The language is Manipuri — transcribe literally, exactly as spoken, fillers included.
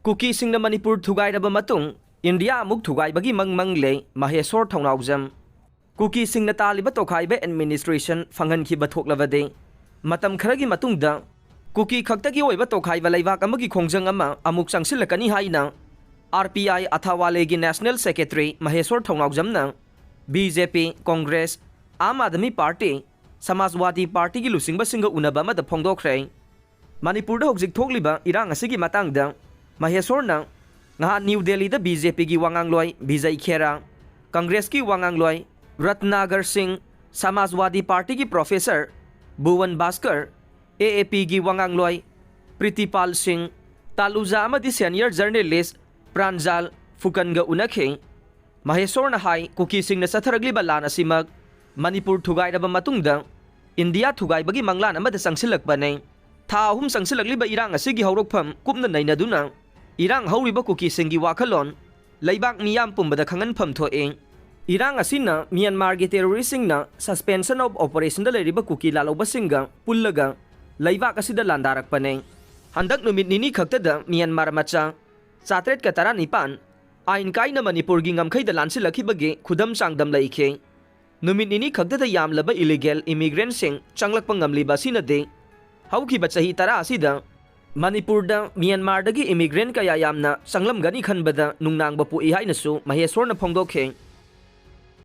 ꯀꯨꯀꯤꯁꯤꯡꯅ ꯃꯅꯤꯄꯨꯔ ꯊꯨꯒꯥꯏꯔꯕ ꯃꯇꯨꯡ ꯏꯟꯗꯤꯌꯥ ꯑꯃꯨꯛ ꯊꯨꯒꯥꯏꯕꯒꯤ ꯃꯪ ꯃꯪꯂꯦ ꯃꯍꯦꯁꯣꯔ ꯊꯧꯅꯥꯎꯖꯝ꯫ ꯀꯨꯀꯤꯁꯤꯡꯅ ꯇꯥꯜꯂꯤꯕ ꯇꯣꯈꯥꯏꯕ administration ꯐꯪꯍꯟꯈꯤꯕ ꯊꯣꯛꯂꯕꯗꯤ ꯃꯇꯝ ꯈꯔꯒꯤ ꯃꯇꯨꯡꯗ ꯀꯨꯀꯤ ꯈꯛꯇꯒꯤ ꯑꯣꯏꯕ ꯇꯣꯈꯥꯏꯕ ꯂꯩꯕꯥꯛ ꯑꯃꯒꯤ ꯈꯣꯡꯖꯪ ꯑꯃ ꯑꯃꯨꯛ ꯆꯪꯁꯤꯜꯂꯛꯀꯅꯤ ꯍꯥꯏꯅ ꯑꯥꯔ ꯄꯤ ꯑꯥꯏ ꯑꯊꯥꯋꯥꯂꯦꯒꯤ national secretary ꯃꯍꯦꯁꯣꯔ ꯊꯧꯅꯥꯎꯖꯝꯅ B J P, Congress, Aam Aadmi party, Samajwadi ꯄꯥꯔꯇꯤꯒꯤ ꯂꯨꯆꯤꯡꯕꯁꯤꯡꯒ ꯎꯅꯕ ꯑꯃꯗ ꯐꯣꯡꯗꯣꯛꯈ꯭ꯔꯦ꯫ ꯃꯅꯤꯄꯨꯔꯗ ꯍꯧꯖꯤꯛ ꯊꯣꯛꯂꯤꯕ ꯏꯔꯥꯡ ꯑꯁꯤꯒꯤ ꯃꯇꯥꯡꯗ ꯃꯍꯦꯁꯣꯔꯅ ꯉꯍꯥꯟ ꯅ꯭ꯌꯨ ꯗꯦꯜꯂꯤꯗ ꯕꯤ ꯖꯦ ꯄꯤꯒꯤ ꯋꯥꯉꯥꯡꯂꯣꯏ ꯕꯤꯖꯩ ꯈꯦꯔꯥ, ꯀꯪꯒ꯭ꯔꯦꯁꯀꯤ ꯋꯥꯉꯥꯡꯂꯣꯏ ꯔꯠꯅꯥꯒꯔ ꯁꯤꯡ, ꯁꯃꯥꯖꯋꯥꯗꯤ ꯄꯥꯔꯇꯤꯒꯤ ꯄ꯭ꯔꯣꯐꯦꯁꯔ ꯚꯨꯋꯟ ꯚꯥꯁꯀꯔ, ꯑꯦ ꯑꯦ ꯄꯤꯒꯤ ꯋꯥꯉꯥꯡꯂꯣꯏ ꯄ꯭ꯔꯤꯇꯤꯄꯥꯜ ꯁꯤꯡ, ꯇꯥꯂꯨꯖꯥ ꯑꯃꯗꯤ senior journalist ꯄ꯭ꯔꯥꯟꯖꯥꯜ ꯐꯨꯀꯟꯒ ꯎꯅꯈꯤ꯫ ꯃꯍꯦꯁꯣꯔꯅ ꯍꯥꯏ, ꯀꯨꯀꯤꯁꯤꯡꯅ ꯆꯠꯊꯔꯛꯂꯤꯕ ꯂꯥꯟ ꯑꯁꯤꯃꯛ ꯃꯅꯤꯄꯨꯔ ꯊꯨꯒꯥꯏꯔꯕ ꯃꯇꯨꯡꯗ ꯏꯟꯗꯤꯌꯥ ꯊꯨꯒꯥꯏꯕꯒꯤ ꯃꯪꯂꯥꯟ ꯑꯃꯗ ꯆꯪꯁꯤꯜꯂꯛꯄꯅꯤ꯫ ꯊꯥ ꯑꯍꯨꯝ ꯆꯪꯁꯤꯜꯂꯛꯂꯤꯕ ꯏꯔꯥꯡ ꯑꯁꯤꯒꯤ ꯍꯧꯔꯛꯐꯝ ꯀꯨꯞꯅ ꯅꯩꯅꯗꯨꯅ ꯏꯔꯥꯡ ꯍꯧꯔꯤꯕ ꯀꯨꯀꯤꯁꯤꯡꯒꯤ ꯋꯥꯈꯜꯂꯣꯟ ꯂꯩꯕꯥꯛ ꯃꯤꯌꯥꯝ ꯄꯨꯝꯕꯗ ꯈꯪꯍꯟꯐꯝ ꯊꯣꯛꯏ꯫ ꯏꯔꯥꯡ ꯑꯁꯤꯅ ꯃ꯭ꯌꯥꯟꯃꯥꯔꯒꯤ terroristꯁꯤꯡꯅ suspension of operationꯗ ꯂꯩꯔꯤꯕ ꯀꯨꯀꯤ ꯂꯥꯜꯍꯧꯕꯁꯤꯡꯒ ꯄꯨꯜꯂꯒ ꯂꯩꯕꯥꯛ ꯑꯁꯤꯗ ꯂꯥꯟꯗꯥꯔꯛꯄꯅꯤ꯫ ꯍꯟꯗꯛ ꯅꯨꯃꯤꯠ ꯅꯤꯅꯤ ꯈꯛꯇꯗ ꯃ꯭ꯌꯥꯟꯃꯥꯔ ꯃꯆꯥ ꯆꯥꯇ꯭ꯔꯦꯠꯀ ꯇꯔꯥꯅꯤꯄꯥꯟ ꯑꯥꯏꯟ ꯀꯥꯏꯅ ꯃꯅꯤꯄꯨꯔꯒꯤ ꯉꯝꯈꯩꯗ ꯂꯥꯟꯁꯤꯜꯂꯛꯈꯤꯕꯒꯤ ꯈꯨꯗꯝ ꯆꯥꯡꯗꯝ ꯂꯩꯈꯤ꯫ ꯅꯨꯃꯤꯠ ꯅꯤꯅꯤ ꯈꯛꯇꯗ ꯌꯥꯝꯂꯕ illegal immigrantꯁꯤꯡ ꯆꯪꯂꯛꯄ ꯉꯝꯂꯤꯕ ꯑꯁꯤꯅꯗꯤ ꯍꯧꯈꯤꯕ ꯆꯍꯤ ꯇꯔꯥ ꯑꯁꯤꯗ ꯃꯅꯤꯄꯨꯔꯗ ꯃ꯭ꯌꯥꯟꯃꯥꯔꯗꯒꯤ immigrant ꯀꯌꯥ ꯌꯥꯝꯅ ꯆꯪꯂꯝꯒꯅꯤ ꯈꯟꯕꯗ ꯅꯨꯡꯅꯥꯡꯕ ꯄꯣꯛꯏ ꯍꯥꯏꯅꯁꯨ ꯃꯍꯦꯁꯣꯔꯅ ꯐꯣꯡꯗꯣꯛꯈꯤ꯫